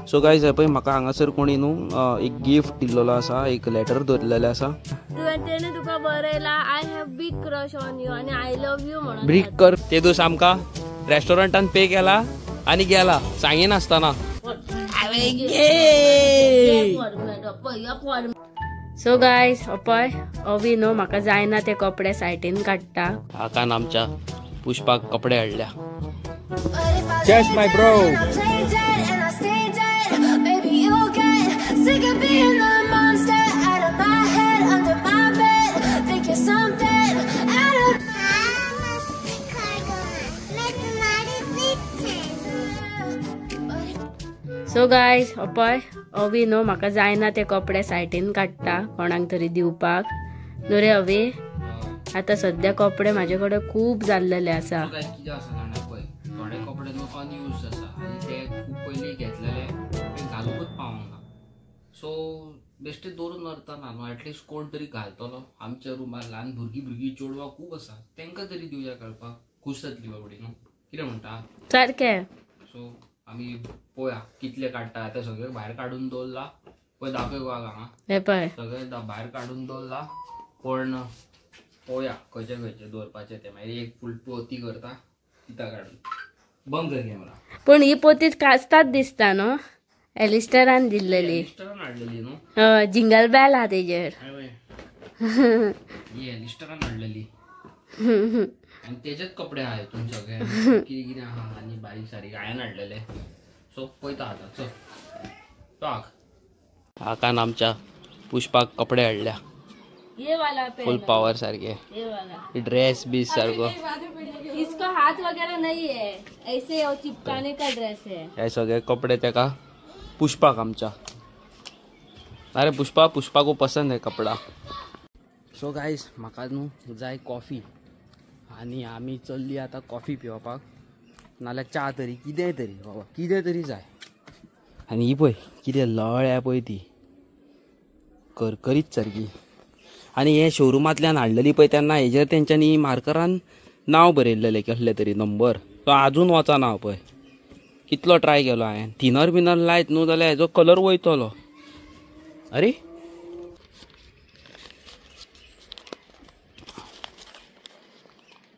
So guys पळय म्हाका हांगासर कोणी न्हू एक गिफ्ट दिल्लो आसा, एक लेटर दवरलेलें आसा. तुवें तेणे तुका बरयला I have big crush on you आनी I love you म्हणून. ब्रीक कर ते दीस आमकां रेस्टॉरंटान पे केला आनी गेला सांगिनासतना. सो गायज पळय अवी न्हू म्हाका जायना ते कपडे सायटीन काडटा. आकान आमच्या पुष्पाक कपडे हाडल्या. Cheers my bro. So guys पळय अवी न्हू म्हाका जायना ते कपडे सायटीन काडटा कोणाक तरी दिवपाक. न्हू रे अवी, आता सध्या कपडे म्हाजे कडेन खूब जाल्लेले आसा. कितें आसा जाणा पळय थोडे कपडे न्हू अनयूज आसा आनी ते खूब पयलीं घेतलेले ते घालूंकच पावोंक ना. सो बेश्टे दवरून व्हरतना न्हू एटलिस्ट कोण तरी घालतलो. आमच्या रुमार ल्हान भुरगीं भुरगीं चेडवां खूब आसा, तांकां तरी दिवया कळपाक खूश जातली बाबडी न्हू. कितें म्हणटा? सारकें. सो आमी पळोवया कितले काडटा. आतां सगळे भायर काडून दवरला पळय, दाखय गो हांगा हे पळय सगळे भायर काडून दवरला. पण पळोवया खंयचे खंयचे दवरपाचे ते. मागीर एक फूल पोती करता दिता काडून बंद कर कॅमेरा. पूण ही पोती काचतात दिसता न्हू, एलिस्टरान दिल्लेली. एलिस्टरान हाडलेली न्हू, हय जिंगल बेल आहा तेजेर. ही एलिस्टरान हाडलेली आनी तेजेच कपडे आहा हितून सगळे कितें कितें आहा आनी बारीक सारीक हांवें हाडलेले. सो पळयता आतां चल टाक. आकान आमच्या पुष्पाक कपडे हाडल्या ये वाला फुल पावर सारखे ये वाला ड्रेस बी सारको. इसको हाथ वगैरह नहीं है, ऐसे और चिपकाने का ड्रेस है. हे सगळे कपडे तेका पुष्पाक आमच्या. अरे पुष्पा, पुष्पा को पसंद है कपडा. सो गायज म्हाका न्हू जाय कॉफी आनी आमी चल्ली आतां कॉफी पिवपाक, नाल्यार च्या तरी कितेंय तरी बाबा कितें तरी जाय. आनी ही पळय कितें लळ्या पळय ती करकरीत सारकी. आनी हे शोरुमांतल्यान हाडलेली पळय तेन्ना हेजेर तेंच्यांनी मार्करान नांव बरयल्लेलें कसलें तरी नंबर, तो आजून वचना पळय. कितलो ट्राय केलो हांवें, थिनर बिनर लायत न्हू जाल्यार हेजो कलर वयतलो. अरे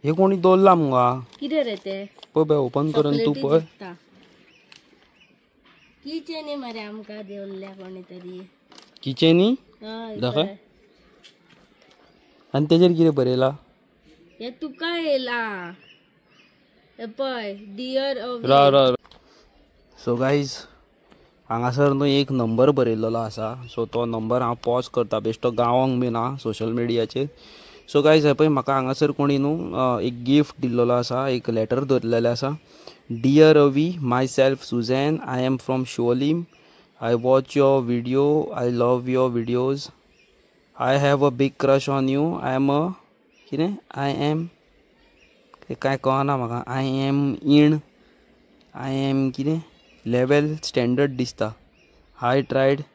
हे कोणी दवरला मुगो? कितें रे ते पळय ओपन करून तूं पळय. किचेनी मरे आमकां दवरल्या कोणी तरी. किचेनी दाखय. आनी तेजेर कितें बरयला? हे तुका येयला पळय डियर. सो गायज हांगासर न्हू एक नंबर बरयल्लो आसा. सो तो नंबर हांव पॉज करता, बेश्टो गावोंक बी ना सोशल मिडियाचेर. सो गायज पळय म्हाका हांगासर कोणी न्हू एक गिफ्ट दिल्लो आसा, एक लेटर दवरलेलें आसा. Dear Avi, myself Susan, I am from Siolim. I watch your video, I love your videos. I have a big crush on you. I am a कितें I am कांय कळना म्हाका. I am in I am कितें level standard दिसता. I tried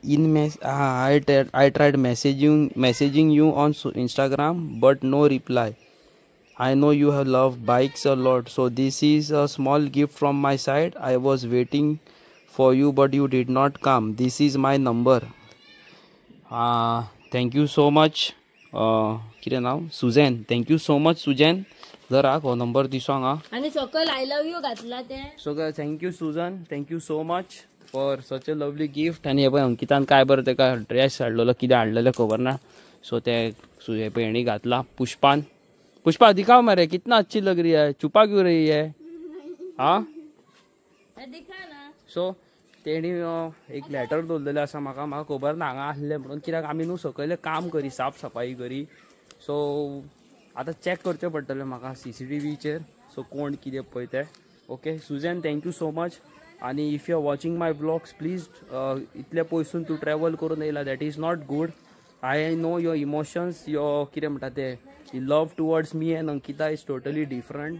in mess I tried messaging you on Instagram but no reply. I know you have love bikes a lot, so this is a small gift from my side. I was waiting for you but you did not come. This is my number. Thank you so much. कितें नांव? Susan. Thank you so much Susan. जरा हो number दिसो हांगा आनी सकयल I love you घातला ते. So thank you Susan, thank you so much for such a lovely gift. आनी हे पळय अंकितान काय बरें तेका ड्रेस हाडलेलो, कितें हाडलेलें खबर ना. सो ते हे पळय हेणी घातला पुष्पान. पुष्पा दिखाओ मरे, कितना अच्छी लग रही है, छुपा क्यों रही है? हाँ दिखा ना. सो तेणी एक लेटर दवरलेलें आसा म्हाका. म्हाका खबर ना हांगा आसलें म्हणून, कित्याक आमी न्हू सकयलें काम करी, साफ सफाई करी. सो आतां चॅक करचें पडटलें म्हाका CCTVचेर, सो कोण कितें पळय तें. Okay Susan, thank you so much. आनी if you are watching my vlogs please इतले पयसून तूं ट्रॅवल करून येयला, that is not good. I know your emotions, your कितें म्हणटा तें love towards me and Ankita is totally different,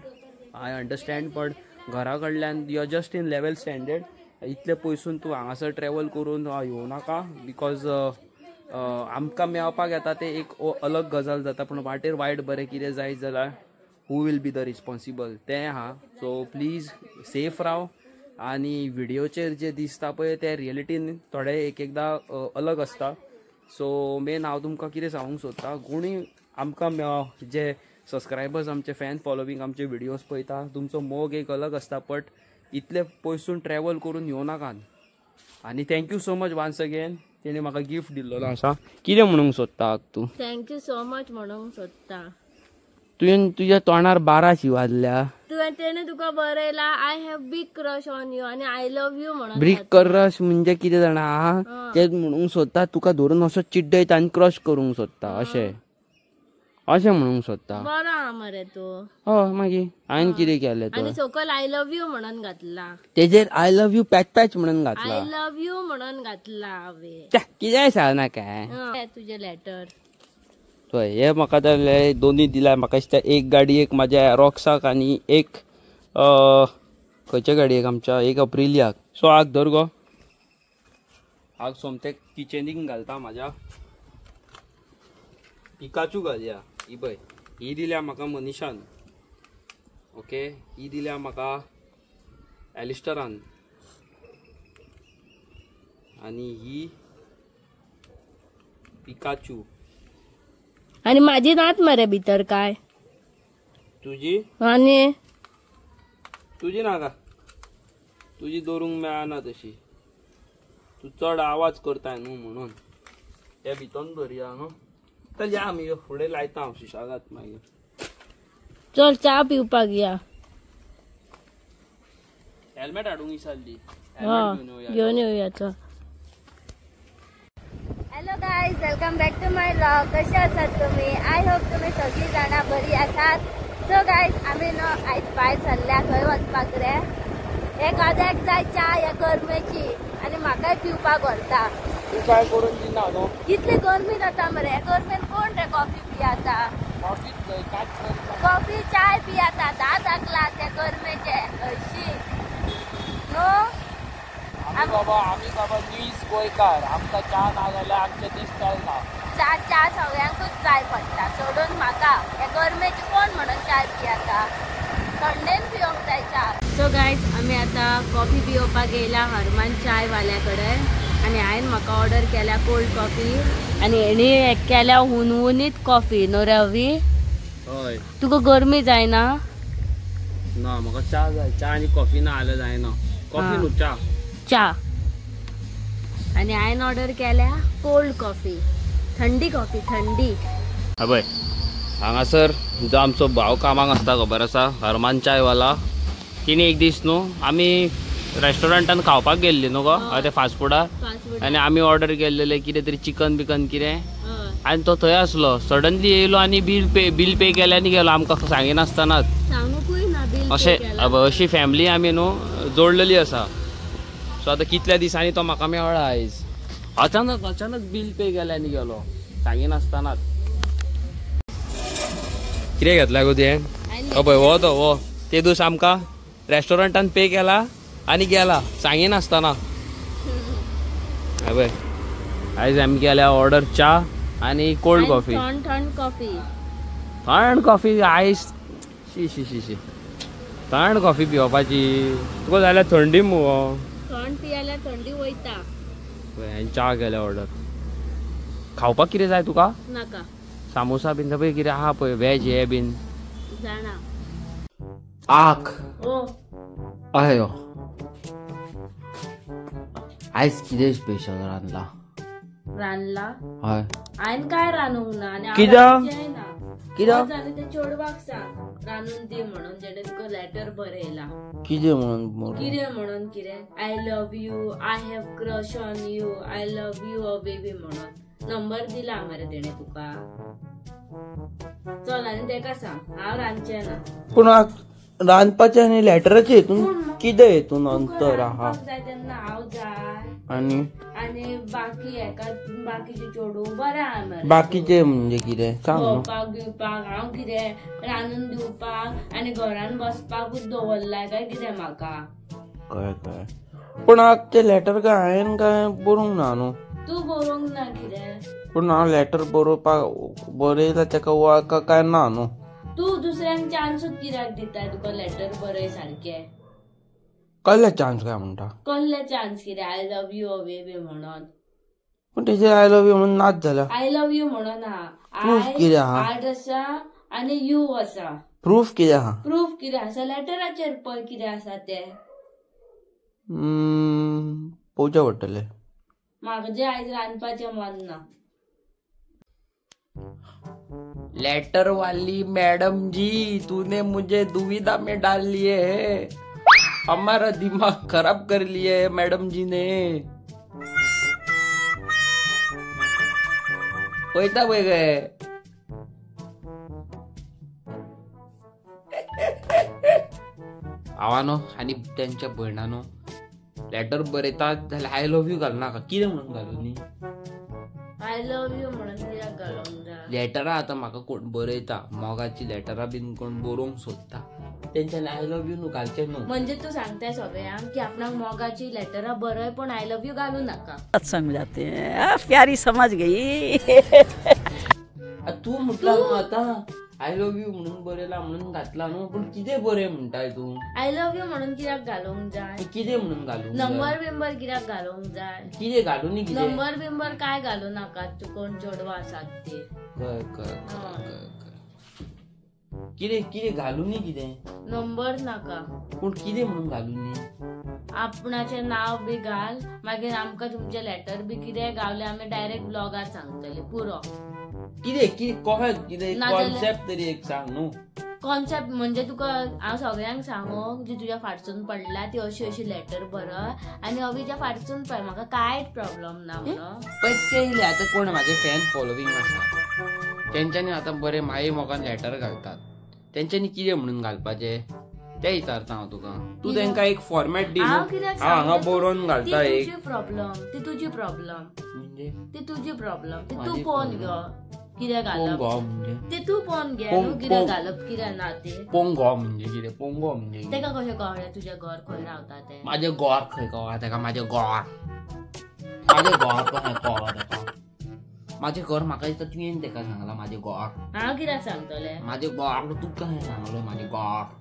I understand. But घरा कडल्यान you are just in level standard. इतले पयसून तूं हांगासर ट्रॅवल करून येवं नाका, because आमकां मेळपाक येता तें एक अलग गजाल जाता, पूण वाटेर वायट बरें कितें जायत जाल्यार who will be the responsible तें आहा. सो प्लीज सेफ राव. आनी व्हिडियोचेर जे दिसता पळय ते रियलिटीन थोडे एक एकदां अलग आसता. सो मेन हांव तुमकां कितें सांगूंक सोदता, कोणूय आमकां जे सबस्क्रायबर्स आमचे फॅन फॉलोवींग आमचे व्हिडियोज पळयता, तुमचो मोग एक अलग आसता, बट इतले पयसून ट्रॅवल करून येवं नाकात. आनी thank you so much once again, तेणें म्हाका गिफ्ट दिल्लो आसा. कितें म्हणूंक सोदता तूं? Thank you so much म्हणूंक सोदता. तुवें तुज्या तोंडार 12 वाजल्या. तुवें तेणें तुका बरयला I have big crush on you आनी I love you म्हणून. बिग क्रश म्हणजे कितें जाणा, ते म्हणूंक सोदता तुका धरून असो चिड्डयता आनी क्रश करूंक सोदता, अशें अशें म्हणूंक सोदता. बरो आहा मरे तूं. हय मागीर हांवें कितें केलें? आनी सकयल I love you म्हणून घातला. तेजेर I love you patch patch म्हणून घातला. I love you म्हणून घातला हांवें. कितें सांग नाका तुजें लेटर. पळय हे म्हाका जाल्यार दोनूय दिल्या. म्हाका दिसता एक गाडी एक म्हाज्या रॉक्साक आनी एक खंयच्या गाडयेक आमच्या एक अप्रिलियाक. सो आग धर गो, आग सोमतें किचनीक घालता म्हाज्या. पिकाचू घालया. ही पळय ही दिल्या म्हाका मनीषान. ओके, ही दिल्या म्हाका एलिस्टरान आनी ही पिकाचू. आनी माझी नात मरे भितर काय तुजी? आनी तुजी नाका, तुजी दवरूंक मेळना तशी, तूं चड आवाज करताय न्हू म्हणून. ते भितर धरया न्हू. चल या आमी फुडें लायता हांव सुशेगाद मागीर. चल च्या पिवपाक या. हेल्मेट हाडूंक विसरली. घेवन येवया चल. Hello guys, welcome back to my vlog. कशे आसात तुम्ही? I hope तुम्ही सगळी जाणां बरी आसात. सो गायज आमी न्हू आयज भायर सरल्या. खंय वचपाक रे? एक अद्याक जाय च्या ह्या गरमेची आनी म्हाकाय पिवपाक व्हरता. तूं काय करून दिना न्हू? कितली गरमी जाता मरे, गरमेन कोण रे कॉफी पियाता? कॉफी चाय पियाता 10 ग्लास ह्या गरमेचे हरशी न्हू. बाबा आमी बाबा नीज गोंयकार, आमकां च्या ना जाल्यार आमचे दीस चलना. च्या च्या सगळ्यांकूच जाय पडटा, सोडून म्हाका. हे गरमेची कोण म्हणून चाय पियाता? थंडेन पिवंक जाय च्या. सो गायज आमी आतां कॉफी पिवपाक येयला हरमान चाय वाल्या कडेन आनी हांवें म्हाका ऑर्डर केल्या कोल्ड कॉफी आनी हेणी केल्या हुनहुनीत कॉफी. न्हू रवी? हय. तुका गरमी जायना? ना, म्हाका च्या जाय. च्या आनी कॉफी ना जाल्यार जायना. कॉफी न्हू, च्या. च्या. आनी हांवें ऑर्डर केल्या कोल्ड कॉफी, थंडी कॉफी, थंडी. हय हांगासर जो आमचो भाव कामाक आसता खबर आसा, हरमान चायवाला, तिणे एक दीस न्हू आमी रेस्टॉरंटान खावपाक गेल्ली न्हू गो, ते फास्ट फुडार, आनी आमी ऑर्डर केल्लेले कितें तरी चिकन बिकन कितें, आनी तो थंय आसलो. सडनली येयलो आनी बील पे केलें आनी गेलो, आमकां सांगिनासतनाच. अशें अशी फॅमिली आमी न्हू जोडलेली आसा. सो आतां कितल्या दिसांनी तो म्हाका मेळ्ळा आयज. अचानक अचानक बील पे केलें आनी गेलो सांगिनासतनाच. कितें घेतला गो तुवें? पळय हो तो हो ते दीस आमकां रेस्टॉरंटान पे केला आनी गेला सांगिनासतना. पळय आयज आमी केल्या ऑर्डर च्या आनी कोल्ड कॉफी. थंड कॉफी, थंड कॉफी आयज. शी शी शी शी, थंड कॉफी पिवपाची तुका जाल्यार थंडी मुगो. थंड पियाल्यार थंडी वयता. च्या केल्या ऑर्डर. खावपाक कितें जाय तुका? नाका. सामोसा बीन पळय कितें आहा पळय, वेज हे बीन जाणा. आख अयो आयज कितें स्पेशल रांदला? रांदला? हय. हांवें काय रांदूंक ना. आनी कित्याक? कित्याक? जालें तें चेडवाक सांग रांदून दी म्हणून, जेणे तुका लेटर बरयला. कितें म्हणून? कितें म्हणून कितें? I love you, I have crush on you, I love you a baby म्हणून नंबर दिला मरे तेणे तुका. चल आनी तेका सांग, हांव रांदचें ना. पूण रांदपाचें आनी लेटराचें हितून कितें हितून अंतर आहा? जाय तेन्ना हांव जाय आनी आनी बाकी हेका बाकीचे चेडूं बरें आहा मरे. बाकीचे म्हणजे कितें सांग? भोंवपाक बिवपाक हांव कितें रांदून दिवपाक आनी घरान बसपाकूच दवरलाय काय कितें म्हाका? कळ्ळें कळ्ळें. पूण ते लेटर काय हांवें काय बरोवंक ना न्हू. तूं बरोवंक ना कितें? पूण हांव लेटर बरोवपाक बरयला तेका वळखा काय ना न्हू. तू दुसऱ्यांक चान्सूच कित्याक दिता तुका लेटर बरय सारकें. कसले चान्स काय म्हणटा? कसले चान्स कितें I love you away बी म्हणून. पूण तेजेर I love you म्हणून नाच जाला. I love you म्हणून हा प्रूफ कितें आहा? आर्ट आसा आनी you आसा. प्रूफ कितें आहा? प्रूफ कितें आसा लेटराचेर पळय कितें आसा तें. पळोवचें पडटलें. म्हाका जे आयज रांदपाचें मन ना. लेटर वाली मैडम जी, तूने मुझे दुविधा में डाल लिए है, हमारा दिमाग खराब कर लिया है मैडम जी ने. पळयता पळय गे. भावानो आनी त्यांच्या भयणानो लेटर बरयतात जाल्यार I love you घालनाका. कितें म्हणून घालू न्ही? I love you म्हणून कित्याक घालूंक जाय? लेटरां आतां म्हाका कोण बरयता मोगाची लेटरां बीन कोण बरोवंक सोदता तेंच्यानी I love you न्हू घालचें न्हू. म्हणजे तूं सांगताय सगळ्यांक की आपणाक मोगाची लेटरां बरय पण I love you घालू नाका. समजाते हैं, प्यारी समझ गई. तूं म्हटला न्हू आतां I love you म्हणून बरयला म्हणून घातला न्हू, पूण कितें बरय म्हणटाय तूं? I love you म्हणून कित्याक घालूंक जाय? कितें म्हणून घालूंक? नंबर बिंबर कित्याक घालूंक जाय? कितें घालूं न्ही? कितें नंबर बिंबर काय घालूं नाका. तूं कोण चेडवां आसात ती. कळ कळ कळ कितें कितें घालूं न्ही? कितें नंबर नाका. पूण कितें म्हणून घालूं न्ही? आपणाचें नांव बी घाल, मागीर आमकां तुमचें लेटर बी कितें गावलें आमी डायरेक्ट ब्लॉगार सांगतले. पुरो. कितें कितें कशें कितें कॉन्सेप्ट तरी एक सांग न्हू. कॉन्सेप्ट म्हणजे तुका हांव सगळ्यांक सांगूंक जी तुज्या फाटसून पडला ती अशी अशी लेटर बरय आनी अवीच्या फाटसून पळय, म्हाका कांयच प्रॉब्लम ना म्हणून. पळय येयले आतां कोण म्हाजे फॅन फॉलोवींग आसा तेंच्यांनी आतां बरें माये मोगान लेटर घालतात, तेंच्यांनी कितें म्हणून घालपाचें तें विचारता हांव तुका. तूं तेंकां एक फॉर्मेट दी न्हू. हांव हांगा बरोवन घालता एक. प्रॉब्लम ती तुजी प्रॉब्लम म्हणजे ती तुजी प्रॉब्लम ती तूं पळोवन घे कितें घालप म्हणजे ते तूं पळोवन घे न्हू कितें घालप कितें ना तें. पोंगो म्हणजे कितें? पोंगो म्हणजे तेका कशें कळ्ळें तुजें घर खंय रावता तें? म्हाजें घर खंय कळ्ळा तेका? म्हाजें घर म्हाजें घर कशें कळ्ळा तेका? म्हाजें घर म्हाका दिसता तुवें तेका सांगलां म्हाजें घर. हांव कित्याक सांगतलें म्हाजें घर? तूं कशें सांगलें म्हाजें घर?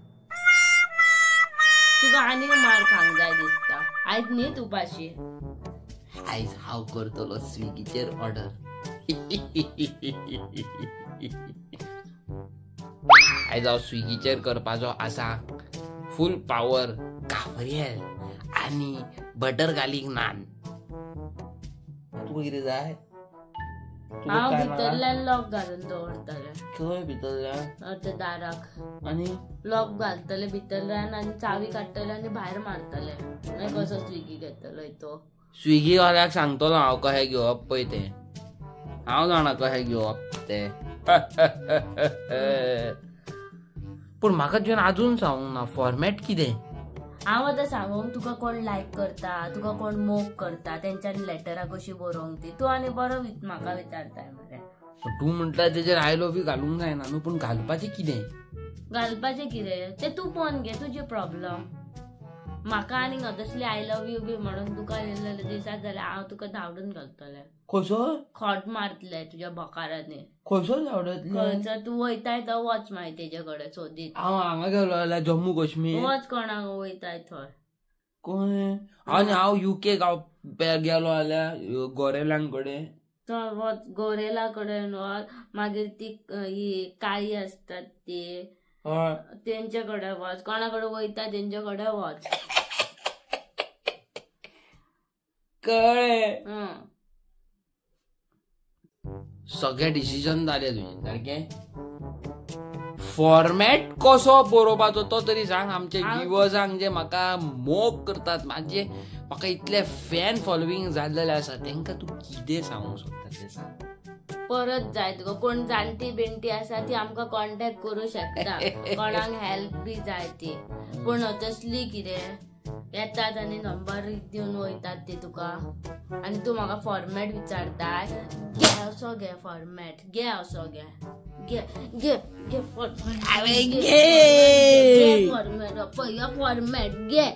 तुका आनीक मार खावंक जाय दिसता आयज न्ही तुपाशी. आयज हांव करतलो स्विगीचेर ऑर्डर. आयज हांव स्विगीचेर करपाचो आसा फूल पावर काफ्रियल आनी बटर गार्लिक नान. तुका कितें जाय? हांव भितरल्यान लॉक घालून दवरतलें. खंय भितरल्यान? त्या दाराक. आनी लॉक घालतले भितरल्यान आनी चावी काडटले आनी भायर मारतले. मागीर कसो स्विगी घेतलो तो? स्विगी वाल्याक सांगतलो हांव कशें घेवप पळय तें. हांव जाणा कशें घेवप तें. पूण म्हाका तुवें आजून सांगूंक ना फॉर्मेट कितें. हांव आतां सांगूंक तुका कोण लायक करता, तुका कोण मोग करता, तेंच्यानी लेटरां कशी बरोवंक ती तूं आनी बरो म्हाका विचारताय मरे. तूं म्हटल्यार तेजेर I love you घालूंक जायना न्हू, पूण घालपाचें कितें? घालपाचें कितें तें तूं पळोवन घे, तुजी प्रॉब्लम. म्हाका आनीक तसली I love you बी म्हणून तुका दिसत जाल्यार हांव तुका धांवडून घालतलें. खंयसर खोट मारतलें तुज्या बोकारांनी. खंयसर धांवडतलें? खंयसर तूं वयताय तो वच मागीर तेजे कडेन सोदीत. हांव हांगा गेलो जाल्यार जम्मू काश्मीर वच, कोणाक वयताय थंय खंय? आनी हांव युके गांव गेलो जाल्यार गोरेलां कडेन थंय वच, गोरेला कडेन वच. मागीर ती ही काळी आसतात ती तेंचे कडेन वच, कोणा कडेन वयता तेंचे कडेन वच. कळ्ळें? सगळे डिसिजन जाले तुजें सारकें. फॉर्मेट कसो बरोवपाचो तो तरी सांग. आमचे व्युवर्सांक जे म्हाका मोग करतात, म्हाजे म्हाका इतले फॅन फॉलोवींग जाल्लेले आसा, तेंकां तूं कितें सांगूंक सोदता तें सांग. परत जाय तुका कोण जाणटी बिणटी आसा ती आमकां कॉन्टेक्ट करूं शकता, कोणाक हेल्प बी जाय ती. पूण तसली कितें येतात आनी नंबर दिवन वयतात ती तुका, आनी तूं म्हाका फॉर्मेट विचारताय. घे असो घे फॉर्मेट, घे असो घे, घे घे घे फॉर्मेट, घे फॉर्मेट, पळय फॉर्मेट घे.